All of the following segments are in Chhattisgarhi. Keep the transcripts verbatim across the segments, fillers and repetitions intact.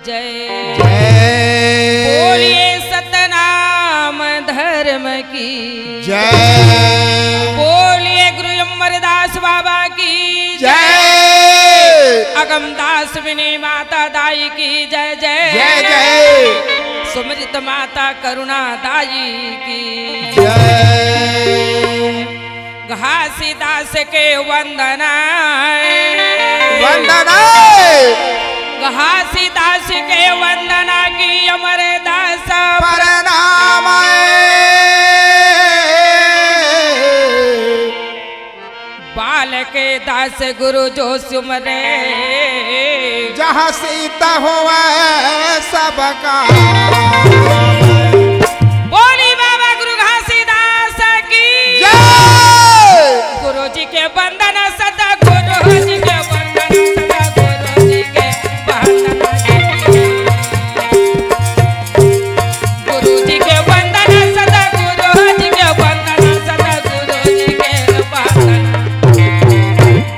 जय। जय। बोलिए सतनाम धर्म की जय। बोलिए गुरु अमरदास बाबा की जय। अगमदास विनी माता दाई की जय जय। जय जय। सुमृत माता करुणा दाई की जय। घासीदास के वंदना। वंदना। घासीदास के वंदना की अमरदास प्रणाम। बालक दास गुरु जो सुमरे। जहाँ सीता होवे सबका। बोली बाबा गुरु घासीदास की जय। गुरु जी के वंदन सदा, गुरु जी के वंदन सदा, गुरु जी के वंदन। गुरु जी के वंदन सदा, गुरु जी के वंदन सदा, गुरु जी के वंदन।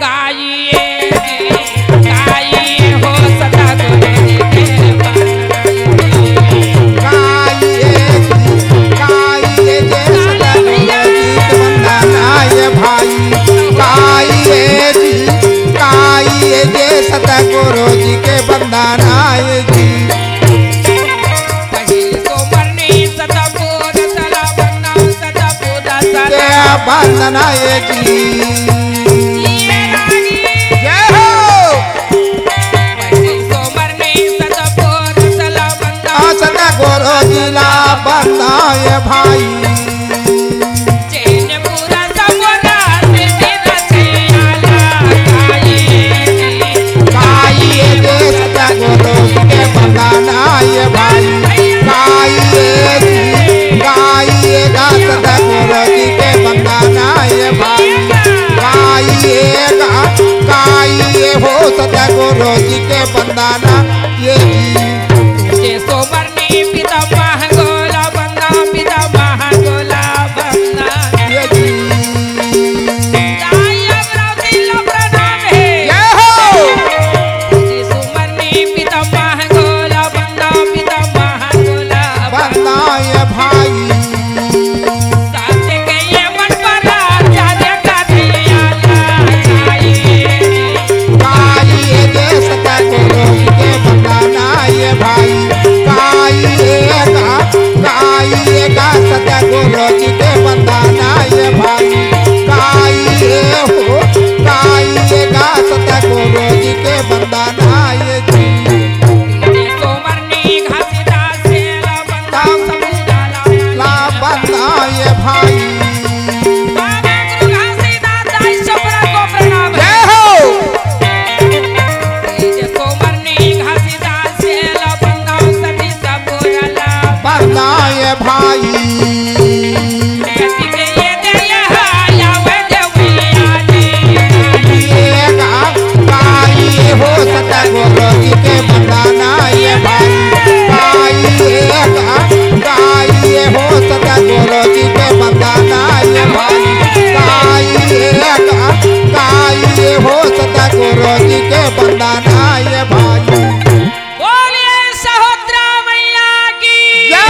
गाइए जी, गाइए हो सतगुरु जी के वंदना। गाइए जी, गाइए जे सतगुरु जी के वंदना ये भाई। गाइए जी, गाइए जे सतगुरु जी के वंदना ये जी। पहिली सोमरनी सतपुर सला बन्ना सतपुर सला। जय वंदना ये जी। ये रानी। जय हो। पहिली सोमरनी सतपुर सला बन्ना। आ सतगुरु जी ला वंदना ये भाई। चैनपुरा समुरा से तेरा चैला गाइए जी। गाइए जे सतगुरु जी के वंदना ये भाई। गाइए जी, गाइएगा सतगुरु जी के वंदना ये भाई। गाइएगा, गाइए हो सतगुरु जी के वंदना ये जी। जे सोमरनी पिता महंगोला बंदा, पिता महंगोला बंदा। ये जी। दाई अमरावती ला प्रणाम हे। जय हो। जी सुमरनी पिता महंगोला बंदा, पिता महंगोला बंदा। बंदा ये भाई। साथ के ये मन पर राजा देखा दिया लाई। गाइए जे सतगुरु जी के वंदना ये भाई। गाइएगा, गाइएगा सतगुरु जी के वंदना ये भाई। गाइए हो, गाइएगा सतगुरु जी के वंदना ये जी। सोमरनी घासीदास से ला वंदना ला वंदना ये भाई। बाबा गुरु घासीदास दाई चोपड़ा को प्रणाम। जय हो। तेज सोमरनी घासीदास से ला बंदा सती सबुरला। बंदा ये भाई। गति के ये दे ये हाया वे दे वे आजी। ये गा-, गाइए हो सतगुरु जी के वंदना ये भाई। गाइए गा-, गाइए हो सतगुरु जी के वंदना ये भाई। गाइए गा-, गाइए हो सतगुरु जी के वंदना ये भाई। बोलिए सहोत्रा मैया की जय।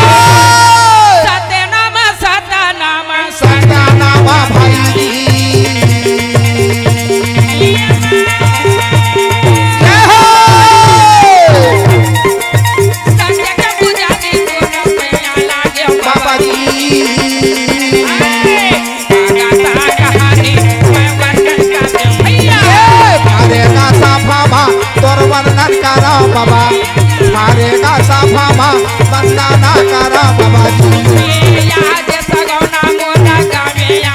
सतनाम, सतनाम, सतनाम भाई जी। जय हो। सत्य के पुजारी दोनों मैया लागे बाबा जी। ए, भारे गा सा भा भा, तोर वंदन करा बाबा। भारे गा सा भा भा, वंदना करा बाबा जी।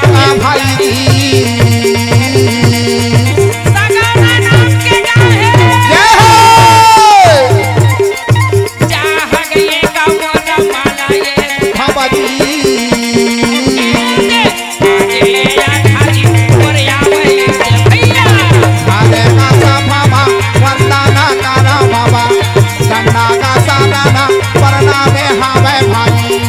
आ भाई जी। जय हो। बाबा जी। सारे का सभा मा वंदना करा बाबा, सन्ना का सानना प्रणाम हावे भाई।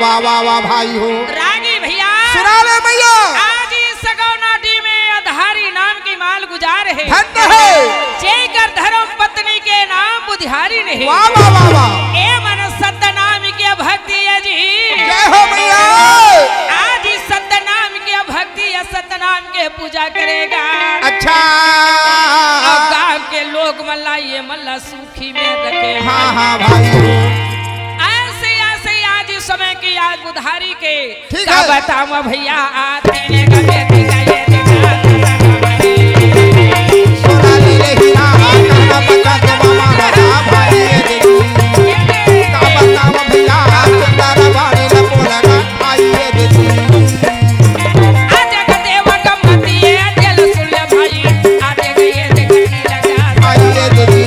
वाह, वाह, वाह भाई हो। रागी भैया। सुना ले भैया। आज इस सगौनाडी में अधारी नाम की माल गुजार हे। धन्य हे। जेकर धर्म पत्नी के नाम बुधियारिन हे। वाह, वाह, वाह, वाह। ए मन सतनाम के भक्ति हे जी। जय हो भैया। आज इस सतनाम के भक्ति या सतनाम के पूजा करेगा। अच्छा। अउ गांव के लोग मन ला, ये मन ला सुखी में रखे। हाँ, हाँ भाई हो। ऐसे, ऐसे आज इस समय की आज बुधियारी के ठीक का हे। बताऊं भैया, आज तेरे का बेटी का ये देखा। सोनाली रे हीरा, कहना बता दो मामा ना भाई ये देखी। का बताऊं भैया, सुंदर बाड़ी न बोला ना भाई ये देखी। आज एक देवा का मती है, दिल सुन ले भाई, आज एक ये देखी लगा। भाई ये देखी।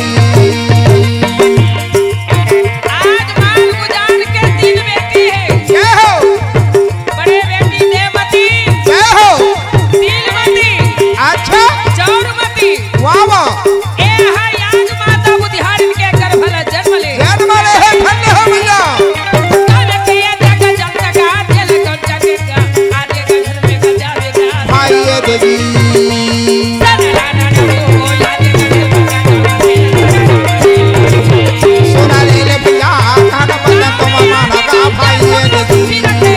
आज माल गुजार के तीन बेटी हे। जय हो। बड़े बेटी देवमती। जय हो। तिलमती। अच्छा। चौरमती। वाह, वाह। ए हा आज माता बुधियारिन के गर्भ ला जन्म ले। जन्म ले हे, धन्य हो भैया। तब किए देख जब तक आज ले कौन सा देख, आज के घर में गजा बेटा। भाई ये देखी। सोनाली रे भैया, कहना बता दो मामा ना भाई ये देखी। ले,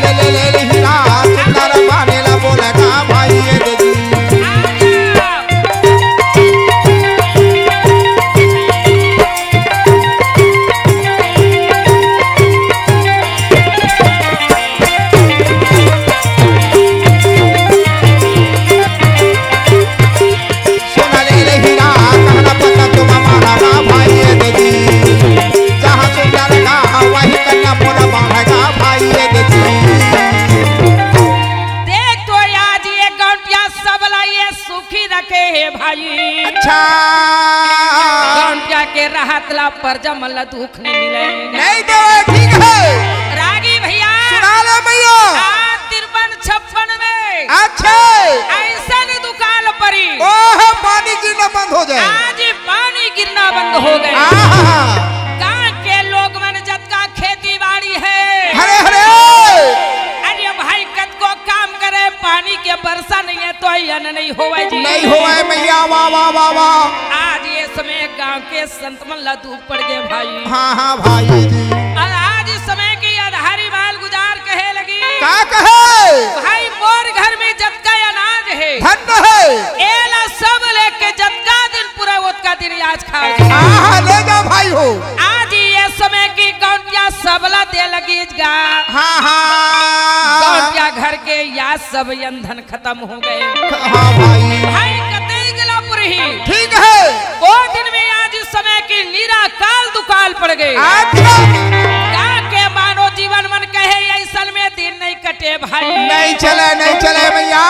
ले, ले, ले, हीरा, सुंदर बाड़ी न बोला ना भाई ये देखी। सोनाली रे हीरा, कहना पता तुम हमारा ना भाई ये देखी। जहाँ सुंदर का वही कन्या मोरा बांधेगा भाई ये देखी। देख तो आज ये गौंटिया सबला ये सुखी रखे हे भाई। अच्छा। गौंटिया के रहत ला परजा मन ला दुख नहीं मिले। नहीं देवे, ठीक हे। रागी भैया। सुना ले भैया। आज तिरपन छप्पन में अच्छा। ऐसन दुकाल परी। ओह, पानी गिरना बंद हो जाए। आज पानी गिरना बंद हो गए। आहा। गांव के लोग मन जतका खेती बाड़ी हे। हरे, हरे। अरे भाई, कतको काम करे, पानी के बरसा नहीं हे तो अन्न नहीं होवे जी। नहीं होवे भैया, वाह, वाह, वाह, वाह। आज ये समय गांव के संत मन ला दुख पड़ गए भाई। हाँ, हाँ, भाई जी। अउ आज इस समय की अधारी माल गुजार कहे लगी। का कहे? भाई, मोर घर में जतका अनाज हे, धन हे। एला सब लेके जतका दिन पूरा ओतका दिन आज खाओ। हाँ, हाँ, ले जाओ भाई हो। आज ये समय की गौंटिया सबला दे लगी गा। हाँ, हाँ। गौंटिया घर के या सब अन्न धन खत्म हो गए। हाँ भाई। भाई कतई गला पुरही। ठीक हे। ओ दिन में आज इस समय की निरा काल दुकाल पड़ गए। अच्छा। का के मानो जीवन मन कहे ऐसन में दिन नहीं कटे भाई। नहीं चले, नहीं चले भैया।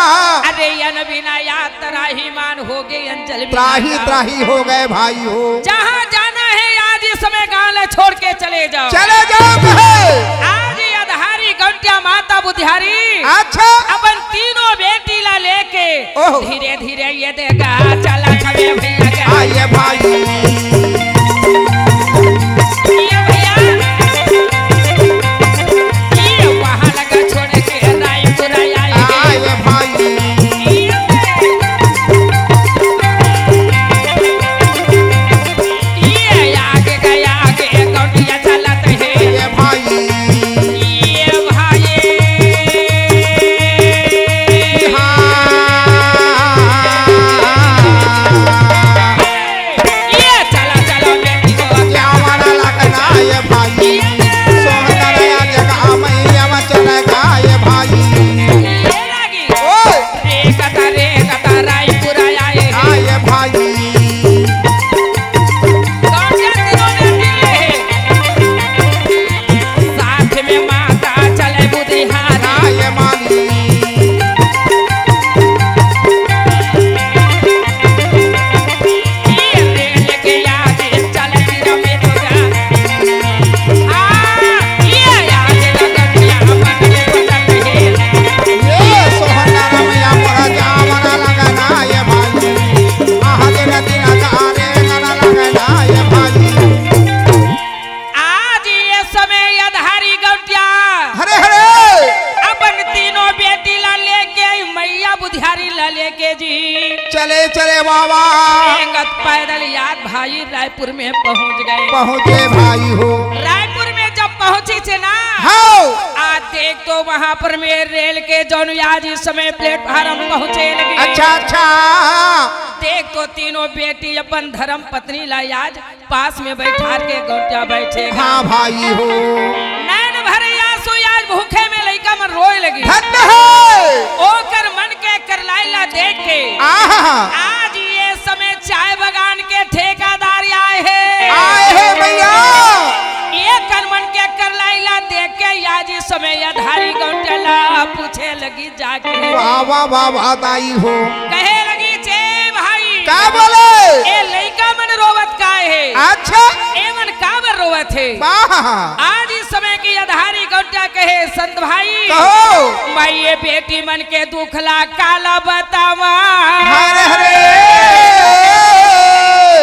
अरे अन्न बिना या त्राही मान हो गए, अन्न जल बिना त्राही, त्राही हो गए भाई हो। जहाँ जाना हे आज इस समय गाँव ला छोड़ के चले जाओ। चले जाओ कहे। आज ये अधारी गौंटिया माता बुधियारी अच्छा। अपन तीनों बेटी ला लेके ओहो। धीरे धीरे ये देखा चला खबे भैया के। आइए भाई। ये भैया, ये वहाँ लगा छोड़ के रायपुर आए। आइए भाई। ये आगे गया, आगे गौंटिया चलत हे। ये भाई। ये भाई। हाँ। ये ले चले बाबा। एंगत पैदल याद भाई रायपुर में पहुंच गए। पहुंचे भाई हो। रायपुर में जब पहुंची थे ना, हाँ। आ देख तो वहां पर में रेल के जौन याज इस समय प्लेटफार्म पहुंचे लगे। अच्छा, अच्छा। देख तो तीनों बेटी अपन धर्म पत्नी ला याज पास में बैठार के गौंटिया बैठे। हाँ भाई हो। नैन भरे आंसू, आज भूखे में लइका मन रोए लगी। धन्य है। ओकर मन के करलाइला देख के आहा। आज ये समय चाय बागान के ठेकेदार आए हैं। आए हैं भैया। ये कर मन के करलाइला देख के आज इस समय अधारी गौंटिया ला पूछे लगी जाके। वाह, वाह, वाह, वाह, दाई हो। कहे लगी, "चे भाई।" का बोले? ए लइका मन रोवत काय हे? अच्छा। ए मन काबर रोवत हे? वाह। आज इस समय की अधारी गौंटिया कहे, "संत भाई।" कहो। मैं ये बेटी मन के दुख ला काला बतावा। हरे, हरे।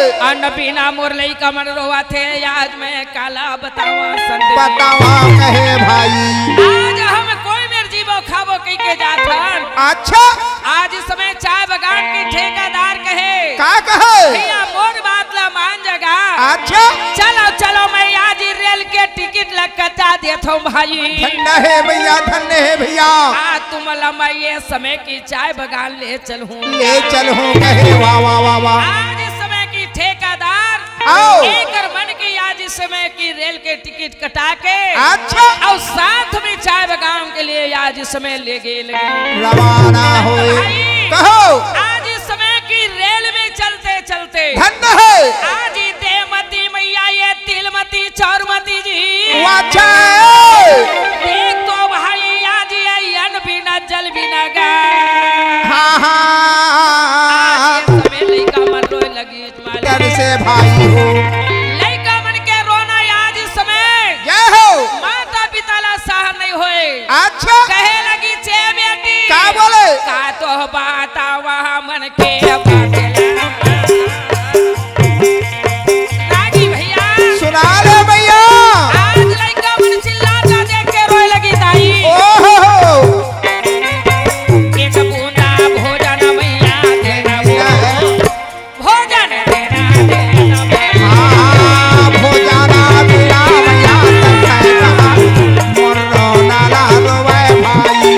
अन्न बिना मोर लइका मन रोवत हे, आज मैं काला बतावा संत। बतावा कहे भाई। आज हम कोई मेर जीवो खाबो कहि के जाथन। अच्छा। आज इस समय चाय बागान के ठेकेदार कहे। का कहे? भैया मोर बात ला मान जगा। अच्छा। चलो, चलो, मैं आज ही रेल के टिकट ला कटा देत हूँ भाई। धन्य है भैया, धन्य है भैया। आज तुम ला मैं ये समय की चाय बागान ले चलूँ। ले चलूँ कहे, वाह, वाह, वाह, वाह। आज इस समय की ठेकेदार आओ। एकर मन की आज इस समय की रेल के टिकट कटा के अच्छा। और साथ में चाय बागान के लिए आज इस समय ले गए लगे। रवाना होए। भाई, कहो। आज इस समय की रेल में चलते चलते धन्य है। आज ही देवमती मैया ये तिलमती चौरमती जी। वाचा। देख तो भाई आज ये अन्न बिना जल बिना गा। हाँ, हाँ। आज ये समय लइका मन रोए लगी। डर से भाई हो। लइका मन के रोना आज समय जय हो। माता पिता ला सहन नहीं होए। अच्छा। कहे लगी, "चे बेटी।" का बोले? "का तो बात आवा मन के बात ला।" रागी भैया। सुना ले भैया। आज लइका मन चिल्लाता देख के रोए लगी दाई। ओहो। एक बूंदा भोजन मैया देना। भोजन देना, देना। हाँ, भोजना बिना मैया तन है कहाँ? मोर रोना ला रोवे भाई।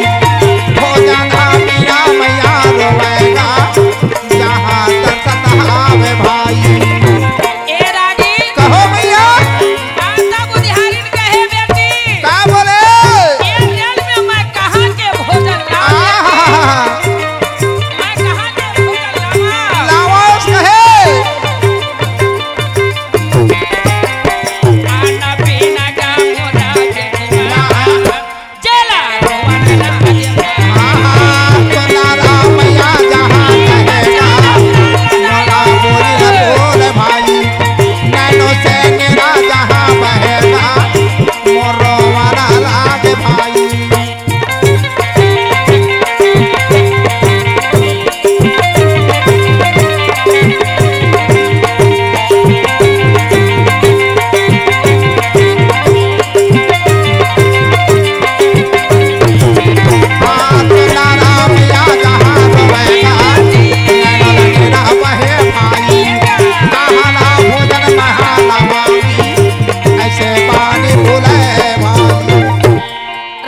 भोजना बिना मैया रोवेगा, जहाँ तन सतावे भाई। ए रागी। कहो भैया। माता बुधियारिन कहे बेटी। का बोले? ये रेल में मैं कहाँ के भोजन लाऊं? आहा। मैं कहाँ के भोजन लाऊं? लाओ कहे। खाना पीना का मोरा के दिमाग। जेला रोवन लागे। आहा, चला रामैया जहाँ कहेगा, मोरा बोली न बोल भाई, नैनो से मेरा जहाँ बहेगा, मोरो वाला लागे भाई।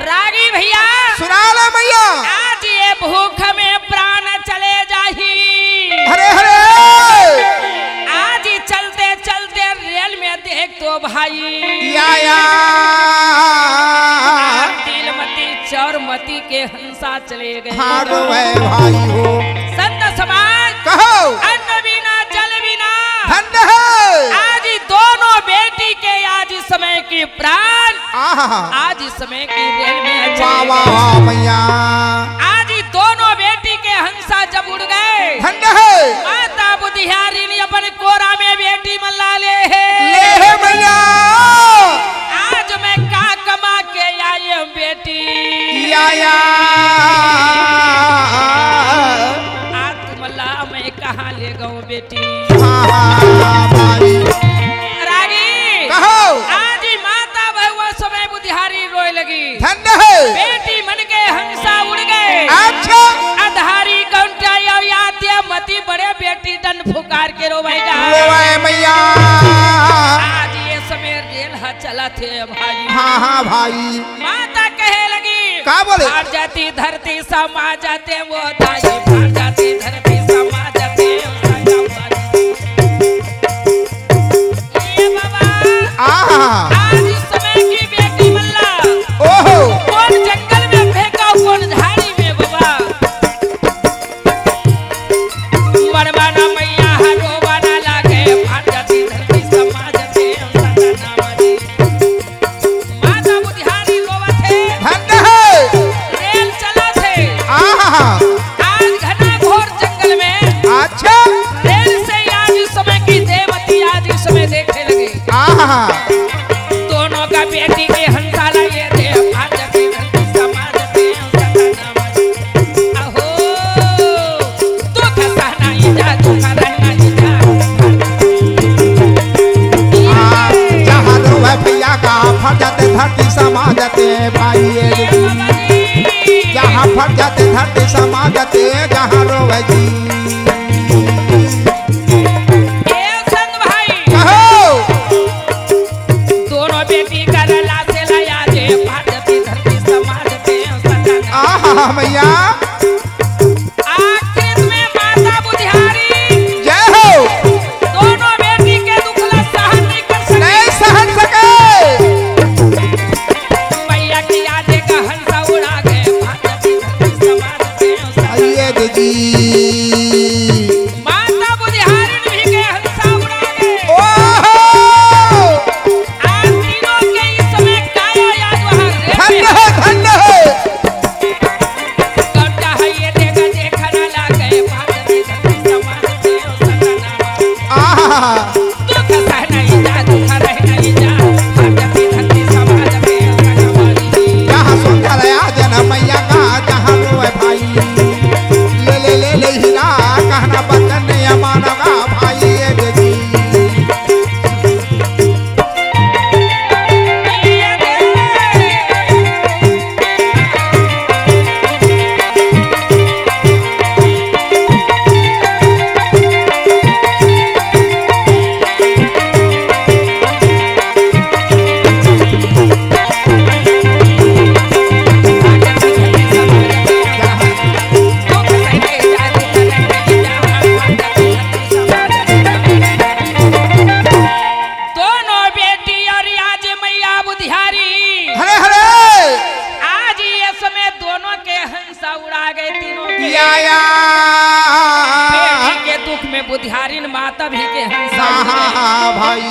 रागी भैया। सुना ले भैया। आज ये भूख में प्राण चले जाही। अरे, अरे। आज ही चलते चलते रेल में देख तो भाई। या, या। तिलमती चौरमती के हंसा चले गए। हाँ, रोवे भाई हो। संत समाज। कहो। अन्न बिना, जल बिना। धन्य है। आज ही दोनों बेटी के आज इस समय की प्राण। आहा। आज इस समय की रेल में वाह, चले वाह, गए। वाह, मैया। आज ही दोनों बेटी के हंसा जब उड़ गए। धन्य है। माता बुधियारिन अपन कोरा में बेटी मन ला ले हे। ले हे मैया। आज मैं का कमा के आई हूँ बेटी। या, या। आज तुम ला मैं कहाँ ले गऊँ बेटी। हाँ, हाँ, हाँ, भाई। रागी। कहो। आज ही माता बहुआ समय बुधियारी रोए लगी। धन्य है। बेटी मन के हंसा उड़ गए। अच्छा। अधारी गौंटिया यो याद दिया अति बड़े बेटी डंड फुकार के रोवै गा। रोवै मैया। आज ये समय रेल ह चलत हे भाई। हाँ, हाँ भाई। माता कहे लगी, का बोले? फाट जाती धरती समा जाते वो दाई, फाट जाती धरती समा जाते वो दाई। ए बाबा, आहा। आज इस समय की बेटी मल्ला, ओहो। कौन जंगल में फेंका, कौन झाड़ी में बाबा। मरवाना मैया ह रोवाना लागे, फाट जाती धरती समा जाते सतना मारी। माता बुधियारी रोवत हे। धन्य हे। रेल चलत हे। आहा। आज घना घोर जंगल में अच्छा। रेल से आज इस समय की देवती आज इस समय देखे लगे। आहा। दोनों का बेटी के हंसाला ये दे, आज के धरती समाज पे सतना मारी। अहो, दुख सहना ही जा, दुख रहना ही जा। हाँ, जहाँ रोवे भैया का फट जाते धरती समाज ते भाई ये जी। जहाँ फट जाते धरती समाज ते, जहाँ रोवे जी। ए संत भाई। कहो। दोनों बेटी कर लासे लाया जे, फट जाती धरती समाज ते सतना। आहा, मैया। आखिर में माता बुधियारी जय हो। दोनों बेटी के दुख ला सहन नहीं कर सके। नहीं सहन सके। मैया की आजे का हंसा उड़ा गए, भाजती धरती समाज के हंसा। आइए दीदी। माता बुधियारी भी के हंसा उड़ा गए। ओहो। आज तीनों के इस समय काया याद वहाँ रे। धन्य है, धन्य है। कब्जा है ये देगा, देखा ना लागे, भारती धरती समाज में हो सतना। आहा। दुख सह नहीं जा, दुख रह नहीं जा, भारती धरती समाज में हो सतना। यहाँ सुंदर आयोजन मैया का, जहाँ रोए भाई। ले, ले, ले, ले हीरा, कहना बचन नहीं मानवा भाई, ये दीदी। दोनों बेटी और आज मैया बुधियारी। हरे हरे। आज ये समय दोनों के हंसा उड़ा गए, तीनों के। या, या। बेटी के दुख में बुधियारिन माता भी के हंसा हाँ, उड़ हाँ, गए। हाँ, भाई।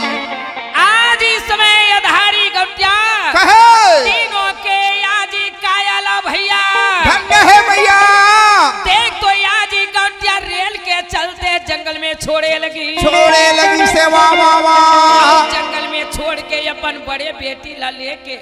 आज इस समय अधारी गौटिया कहे। तीनों के आज कायल भैया। धन्य है भैया। देख तो आज गौटिया रेल के चलते जंगल में छोड़े लगी। छोड़े लगी से वाह, वाह, वाह। जंगल में छोड़ के अपन बड़े बेटी ला लेके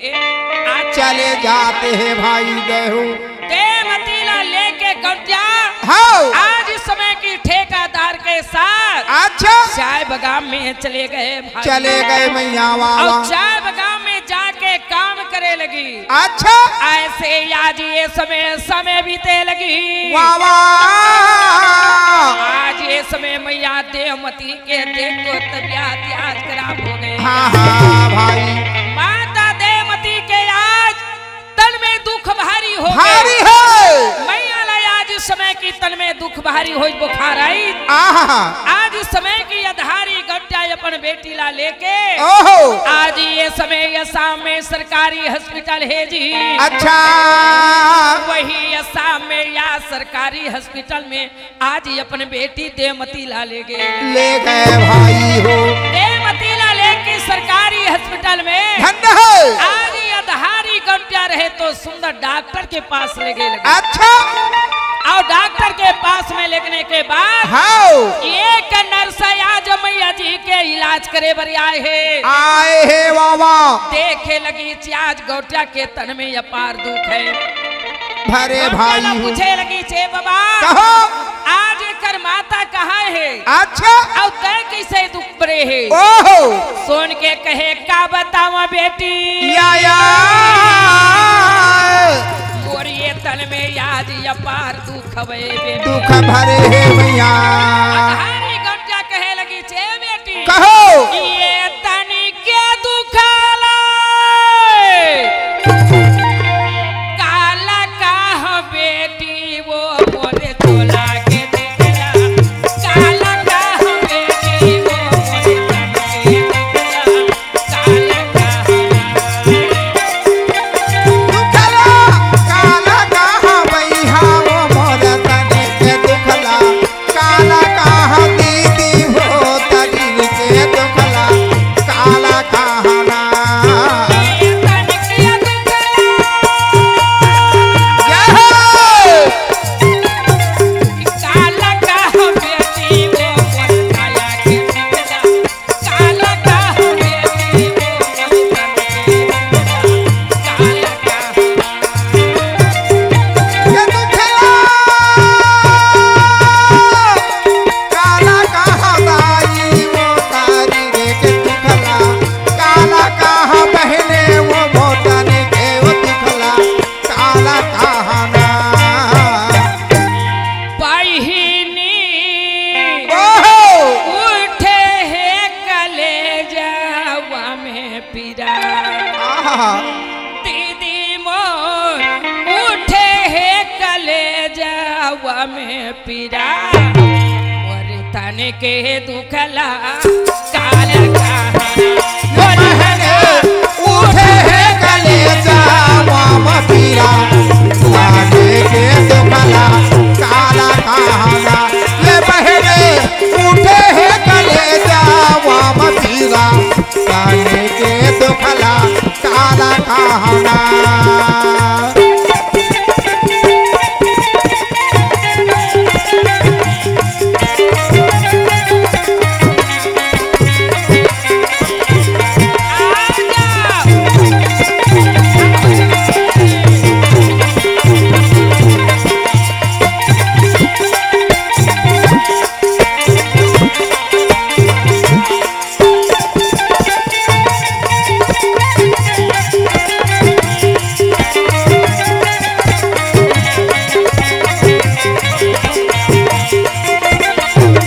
आज चले जाते हैं भाई, गए हो। देवती ला लेके गौटिया हाँ। आज इस समय की ठेकेदार के साथ अच्छा। चाय बागान में चले गए भाई। चले गए मैया, वाह, और वाह। चाय बागान में जाके काम करे लगी। अच्छा। ऐसे आज ये समय, समय बीते लगी। वाह, वाह। आज ये समय मैया देवमती के देख तो तबियत आज खराब हो गए। हाँ, हाँ, भाई। माता देवमती के आज तन में दुख भारी हो गए। भारी है। मैया ला आज इस समय की तन में दुख भारी होई, बुखार आई। आहा। आज इस समय की अधारी गौटिया अपन बेटी ला लेके ओहो। आज ये समय ये शाम में सरकारी हॉस्पिटल है जी। अच्छा। वही ये शाम में या सरकारी हॉस्पिटल में आज ही अपन बेटी देवमती ला ले गए। ले गए भाई हो। देवमती ला लेके सरकारी हॉस्पिटल में धन्य है। आज ही अधारी गौटिया रहे तो सुंदर डॉक्टर के पास ले गए लगे। अच्छा। और डॉक्टर के पास में लेने के बाद हाँ। एक नर्स आज मैया जी के इलाज करे बर आए है। आए है बाबा। देखे लगी आज गौटिया के तन में अपार दुख है। भरे गौटिया भाई ला हो। पूछे लगी, "छे बाबा, कहो। आज एकर माता कहाँ है? अच्छा। और तय कैसे दुख बरे है?" ओहो। सुन के कहे, "का बतावा बेटी? या, या। मोर ये तन में या आज अपार दुख हवे बेटी। दुख भरे हे मैया। अधारी गौंटिया कहे लगी, "चे बेटी, कहो। ये तनिके दुख ला, काला कहा बेटी वो मोरे चोला के दुख ला, काला कहा बेटी वो मोरे तन के दुख ला।" काला कहा भैया वो मोर तन के दुखला, काला कहा दीदी वो तन के दुखला, काला कहा ना। जय हो। काला कहा ना। पहिनी ओहो। उठे हे कलेजावा में पीरा। आहा। दीदी मोर उठे हे कलेजावा में पीरा। मोर तन के दुखला काला कहा। मोर तन उठे हे कलेजावा में पीरा। तन के दुखला काला कहा। ये बहरे उठे हे कलेजावा में पीरा। तन के दुखला काला कहा ना।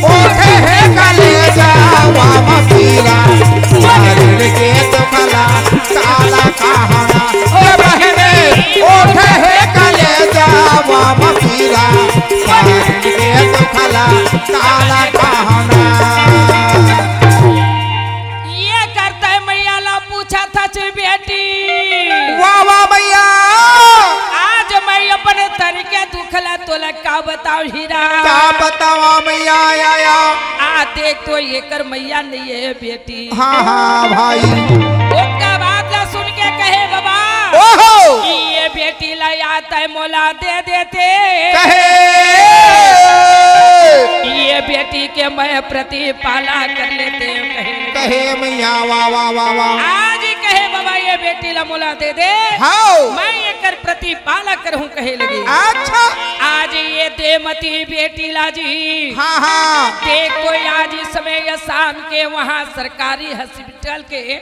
ओठे हे कलेजावा मसीरा, मारिन के दुखला काला कहा ना। ओ बहने, ओठे हे कलेजावा मसीरा, मारिन के दुखला काला कहा ना। ये करता है मैया ला पूछा था चे बेटी। वाह, वाह, मैया। आज मैं अपने तन के दुखला तोला का बताओ हीरा। का बतावा मैया, या, या। आ देख तो एकर मैया नहीं है बेटी। हाँ, हाँ, भाई। ओका बात ला सुन के कहे बाबा ओहो। कि ये बेटी ला या तय मोला दे देते। कहे। ये बेटी के मैं प्रतिपाला कर लेते कहे। कहे मैया, वाह, वाह, वाह, वाह। आज ही कहे बाबा ये बेटी ला मोला दे दे। हाँ। मैं एकर प्रतिपाला करहूँ कहे लगी। अच्छा। आज ये देमती बेटी ला जी। हाँ, हाँ। देख तो आज इस समय ये शाम के वहाँ सरकारी हॉस्पिटल के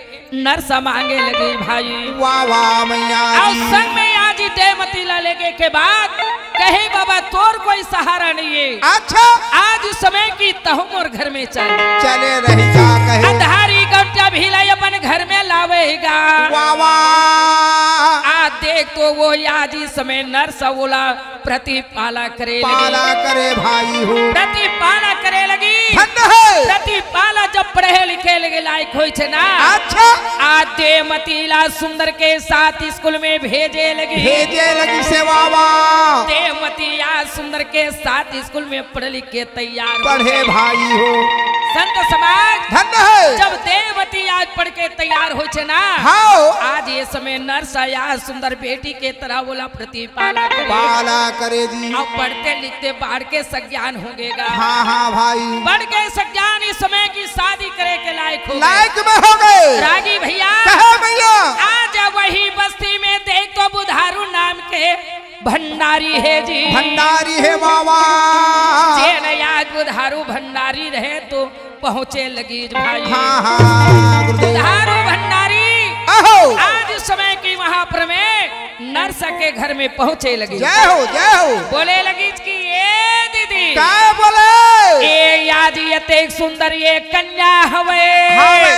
नर्स मांगे लगी भाई। वाह, वाह, मैया और जी। संग में आज ही देमती ला लेके के बाद कहे, "बाबा, तोर कोई सहारा नहीं है।" अच्छा। आज समय की तहु मोर घर में चल। चले रही जा कहे। अधारी गौंटिया भी लाई अपन घर में लावेगा। वाह, वाह। आ देख तो वो आज ही समय नर्स ओला प्रतिपाला करे लगी। पाला करे भाई हो। प्रतिपाला करे लगी। धन्य है। प्रतिपाला जब पढ़े लिखे लगे लायक होय छे ना। अच्छा। आ देमती ला सुंदर के साथ स्कूल में भेजे लगी। भेजे लगी से बाबा। देमती ला सुंदर के साथ स्कूल में पढ़ लिख के तैयार हो पढ़े छे। भाई हो। संत समाज। धन्य है। जब देमती आज पढ़ के तैयार होय छे ना। हाँ। आज ये समय नर्स या सुंदर बेटी के तरह ओला प्रतिपाला करे। पाला करे जी। अब पढ़ते लिखते बाढ़ के सज्ञान हो गेगा। हाँ, हाँ भाई। बढ़ के सज्ञान इस समय की शादी करे के लायक हो गए। लायक में हो गए। रागी भैया। कहे भैया। आज वही बस्ती में देख तो बुधारू नाम के भंडारी है जी। भंडारी है बाबा। जेन आज बुधारू भंडारी रहे तो पहुँचे लगी भाई। हाँ, हाँ, गुरुदेव। बुधारू भंडारी। अहो। आज समय की वहाँ पर में नरसा के घर में पहुंचे लगी। जय हो, जय हो। बोले लगी कि ए दीदी, का बोले? ए आज ये अतेक सुंदर ये कन्या हवे। हवे।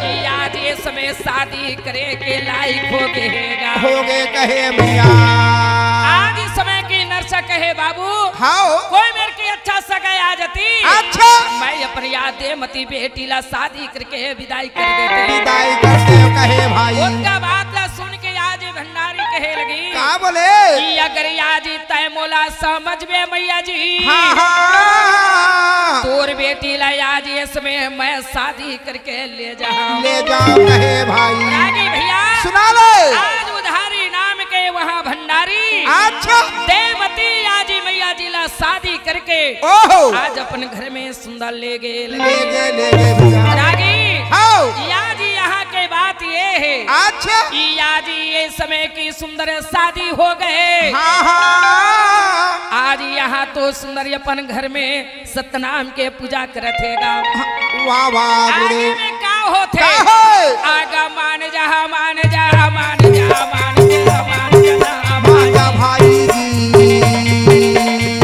ए आज ये समय शादी करे के लायक हो गे हे गा। हो गे कहे भैया। आज इस समय की नरसा कहे बाबू, हाँ। कोई मेरे की अच्छा सगा आ जाती। अच्छा। मैं अपन या देवमती बेटी ला शादी करके विदाई कर देते। विदाई कर दे कहे भाई। उनका बात ला सुन के आज भंडारी कहे लगी, का बोले? कि अगर आज तय मोला समझबे मैया जी, हाँ, हाँ। तोर बेटी ला आज इसमें मैं शादी करके ले जाऊं। ले जाऊं कहे भाई। रागी भैया, सुना ले। आज उधारी नाम के वहाँ भंडारी, अच्छा। देवमती आज मैया जी ला शादी करके ओहो। आज अपन घर में सुंदर ले गे, ले गे, ले गे भैया। रागी, हाँ। या जी यहाँ के बात ये है, अच्छा। कि या जी ये समय की सुंदर शादी हो गए। हाँ, हाँ। आज यहाँ तो सुंदर अपन घर में सतनाम के पूजा करत हे गा। वाह, वाह, आगे गुरु। में का होथे? का होय? आगा मान जा, मान जा, मान जा, मान जा, मान जा, मान जा भाई जी।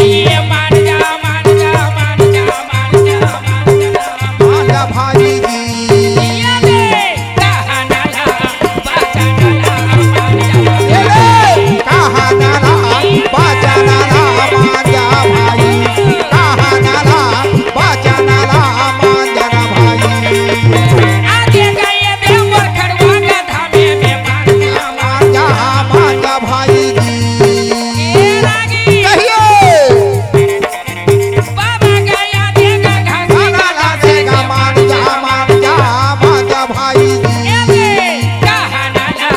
ये मान जा, मान जा, मान जा, मान जा, मान जा, मान जा भाई जी। ये ले, कहा ना ला, बाजा ना ला, मान जा, मान जा। ये ले, कहा ना ला, बाजा ना ला, मान जा भाई। कहा ना ला, बाजा ना ला, मान जा ना भाई। आगे गए देव मोर खड़वा का धामे में मान जा, मान जा, मान जा भाई जी। ए रागी। कहियो। बाबा गया देगा घासी का धामे में मान जा, मान जा, मान जा भाई जी। ए रे, कहा ना ला,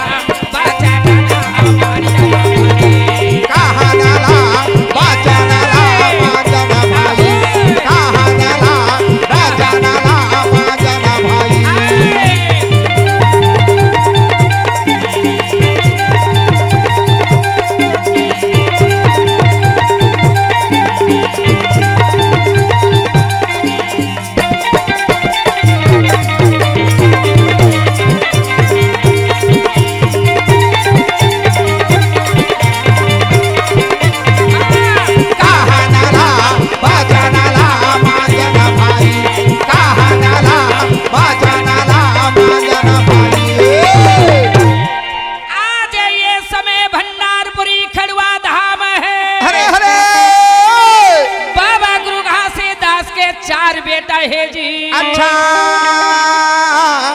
आज ये समय भंडारपुरी खड़वा धाम है। हरे हरे। बाबा गुरु घासीदास के चार बेटा है जी। अच्छा।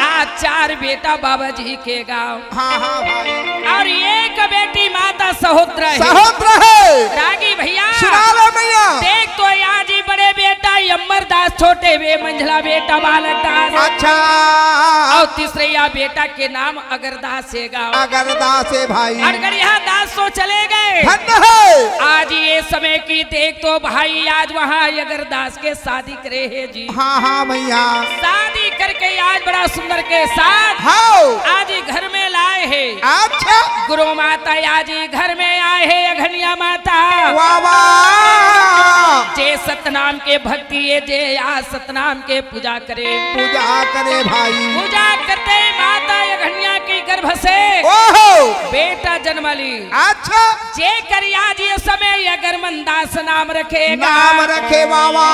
आ चार बेटा बाबा जी के गाँव। हाँ, हाँ, भाई। और एक बेटी माता सहोत्र है। सहोत्र है। रागी भैया। सुना लो मैया। देख तो या जी बड़े बेटा अमरदास, छोटे बे मंझला बेटा बालक दास। अच्छा। और तीसरे या बेटा के नाम अगरदास है गा। अगरदास है भाई। अगरिया दास तो चले गए। धन्य है। आज ये समय की देख तो भाई, आज वहाँ अगरदास के शादी करे है जी। हाँ, हाँ, मैया। शादी करके आज बड़ा सुंदर के साथ हाँ। आज ही घर में लाए है। अच्छा। गुरु माता आज ही घर में आए है, अघनिया माता। वाह, वाह। जे सतनाम के भक्ति है, जे आज सतनाम के पूजा करे। पूजा करे भाई। पूजा करते माता अघनिया के गर्भ से ओहो। बेटा जन्म ली। अच्छा। जे करिया जी समय अगरमन दास नाम रखेगा। नाम रखे बाबा।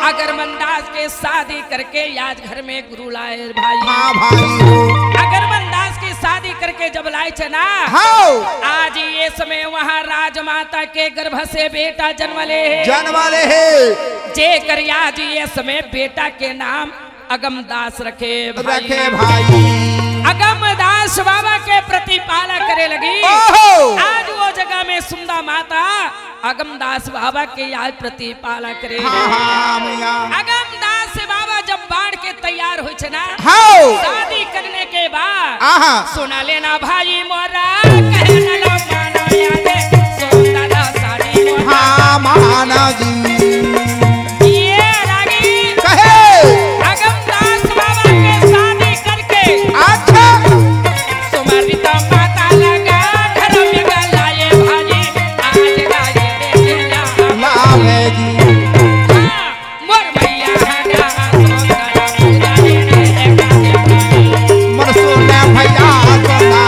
अगरमन दास के शादी करके आज घर में गुरु लाए भाई। हाँ भाई हो। अगरमन दास की शादी करके जब लाए छे ना, हाँ। आज ये समय वहाँ राजमाता के गर्भ से बेटा जन्म ले है। जन्म ले है। जे करिया जी ये समय बेटा के नाम अगमदास रखे भाई। रखे भाई। अगमदास बाबा के प्रतिपाला करे लगी। ओहो। आज वो जगह में सुंदा माता अगमदास बाबा के आज प्रतिपाला करे। हाँ, हाँ, मैया। अगमदास बाबा जब बाढ़ के तैयार होय छे ना, हाँ। शादी करने के बाद आहा। सुना लेना भाई मोरा, कहे न लो माना यादे, सुंदर साड़ी मोरा। हाँ, माना जी। ये रागी कहे। अगमदास बाबा के शादी करके अच्छा। सुमरता माता लगा, घर में गलाए भाई, आज गाए रे जिया। लाल है जी। हाँ, मोर भैया हटा, सोना पूजा रे, मन सुन भैया, सोना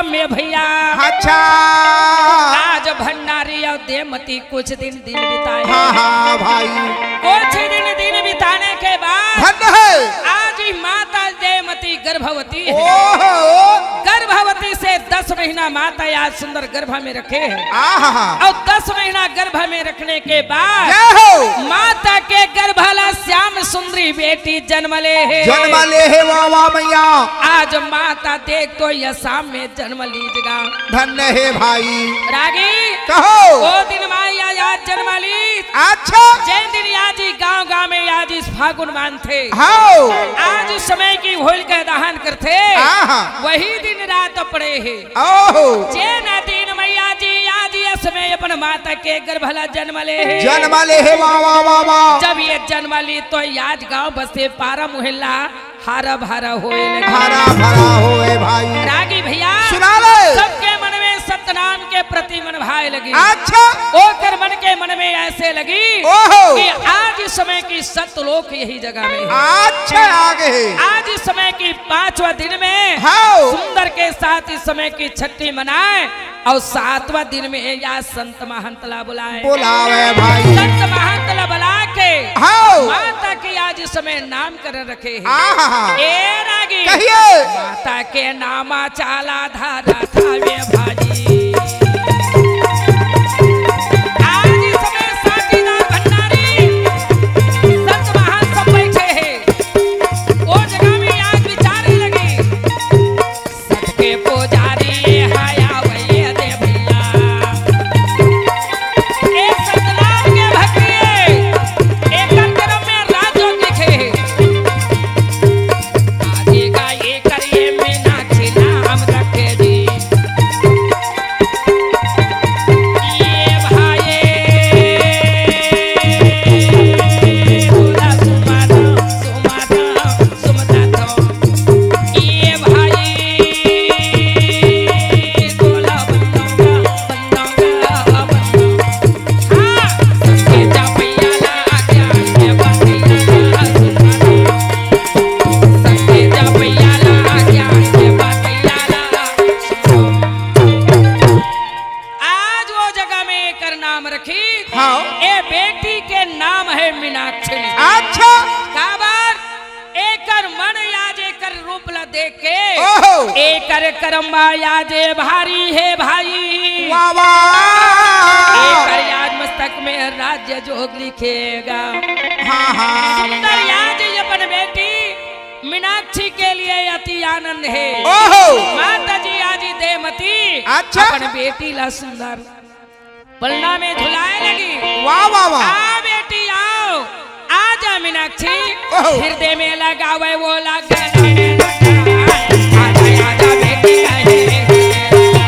में भैया। अच्छा। आज भंडारी अउ देवमती कुछ दिन, दिन बिताए। हाँ, हाँ, भाई। कुछ दिन, दिन बिताने के बाद धन्य है। आज ही माता देवमती गर्भवती है। ओहो। गर्भवती से दस महीना माता आज सुंदर गर्भ में रखे है। आहा। अउ दस महीना गर्भ में रखने के बाद जय हो। माता के गर्भ ला श्याम सुंदरी बेटी जन्म ले हे। जन्म ले हे, वाह, वाह, मैया। आज माता देख तो असाम में जन्म लीज गा। धन्य हे भाई। रागी। कहो। ओ दिन माया आज जन्म लीज। अच्छा। जेन दिन आज ही गांव गांव में आज ही फागुन मानथे। हाँ। आज समय की होलिका दहन करथे। आहा। वही दिन रात पड़े हे। ओहो। जेन दिन मैया जी आज ही समय अपन माता के गर्भ ला जन्म ले हे। जन्म ले हे, वाह, वाह, वाह, वाह। जब ये जन्म ली तो आज गांव बसे पारा मोहल्ला हरा भरा होए लगे। हरा भरा होए भाई। रागी भैया। सुना ले। सबके मन में सतनाम के प्रति मन भाए लगी। अच्छा। ओकर मन के मन में ऐसे लगी ओहो। कि आज इस समय की सतलोक यही जगह में है। अच्छा, आ गए। आज इस समय की पांचवा दिन में हाँ। सुंदर के साथ इस समय की छठी मनाए अउ सातवां दिन में या संत महंत ला बुलाए। बुलावे भाई। संत महंत ला बुला के हाँ। माता के आज इस समय नामकरण रखे हे। आहा। ए रागी। कहिए। माता के नाम चाला धारा थावे भाई। आज इस समय साथीदार भंडारी संत महंत सब बैठे हे। ओ जगह में आज विचारे लगे। सत के पुजारी हाया भैया दे भैया। ए सतनाम के भक्ति, एकर कर्म में राजो लिखे। आगे का एकर ये मीनाक्षी नाम रखे जी। ये भाई, बोला सुमाना, सुमाना। आज वो जगह में एकर नाम रखी। हाँ। ए बेटी के नाम है मीनाक्षी। अच्छा। काबर? एकर मन आज एकर रूप ला देख के ओहो। एकर करम्बा आज ए भारी हे भाई। वाह, वाह। एकर आज मस्तक में राज्य जोग लिखेगा। हाँ, हाँ। सुंदर आज अपन बेटी मीनाक्षी के लिए अति आनंद है। ओहो। माता जी आज देवमती अच्छा। अपन बेटी ला सुंदर पलना में झुलाए लगी। वाह, वाह, वाह। आ बेटी आओ, आजा मीनाक्षी, ओहो। हृदय में लगावे वो लगा, आजा, आजा बेटी कहे।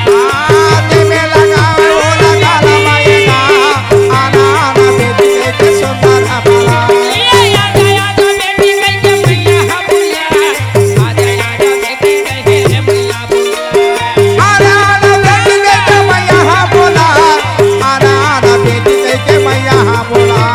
हाथ में लगावे वो लगा, लगा, आना, आना बेटी के सुंदर भला। ये आजा, आजा बेटी कहे मैया बोला, आजा, आजा बेटी कहे मैया बोला। आना, आना बेटी कहे मैया बोला। आना, आना बेटी कहे मैया बोला।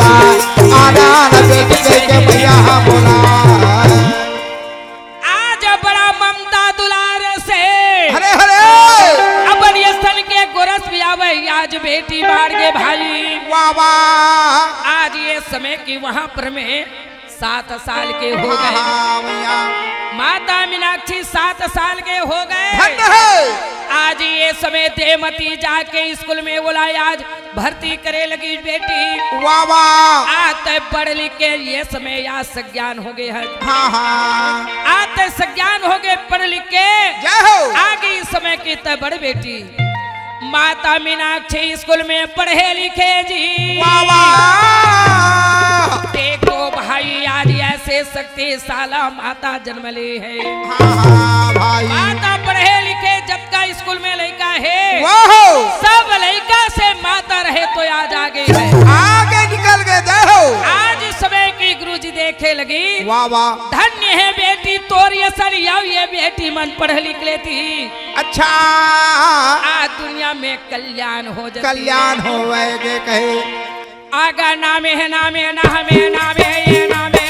आना न बेटी कह के भैया बोला। आज बड़ा ममता दुलार से हरे हरे। अपन ये सन के गोरस भी आवे, आज बेटी मार गे भाई। वाह वाह। आज ये समय की वहां पर में सात साल के हो गए। हाँ भैया। माता मीनाक्षी सात साल के हो गए। धन्य है। आज ये समय देवमती जाके स्कूल में बोला, आज भर्ती करे लगी बेटी। वाह वाह। आज तय पढ़ लिख के ये समय आज सज्ञान हो गए है। हाँ हाँ। आज तय सज्ञान हो गए पढ़ लिख के। जय हो। आगे इस समय की तय बड़ बेटी माता मीनाक्षी स्कूल में पढ़े लिखे जी। वाह वाह। देखो भाई, आज ऐसे शक्तिशाला माता जन्म ली है। हाँ हाँ भाई। माता पढ़े लिखे जब का स्कूल में लड़का है। वाह। सब लड़का से माता रहे तो आज आगे है। आगे निकल के जाओ। आज समय की गुरुजी देखे लगी। वाह वाह। धन्य है बेटी तोर ये सर, ये बेटी मन पढ़ लिख लेती। अच्छा। आज दुनिया में कल्याण हो जाती। कल्याण होवे के कहे। आगा नामे है, नामे, नामे, नामे, ये नामे।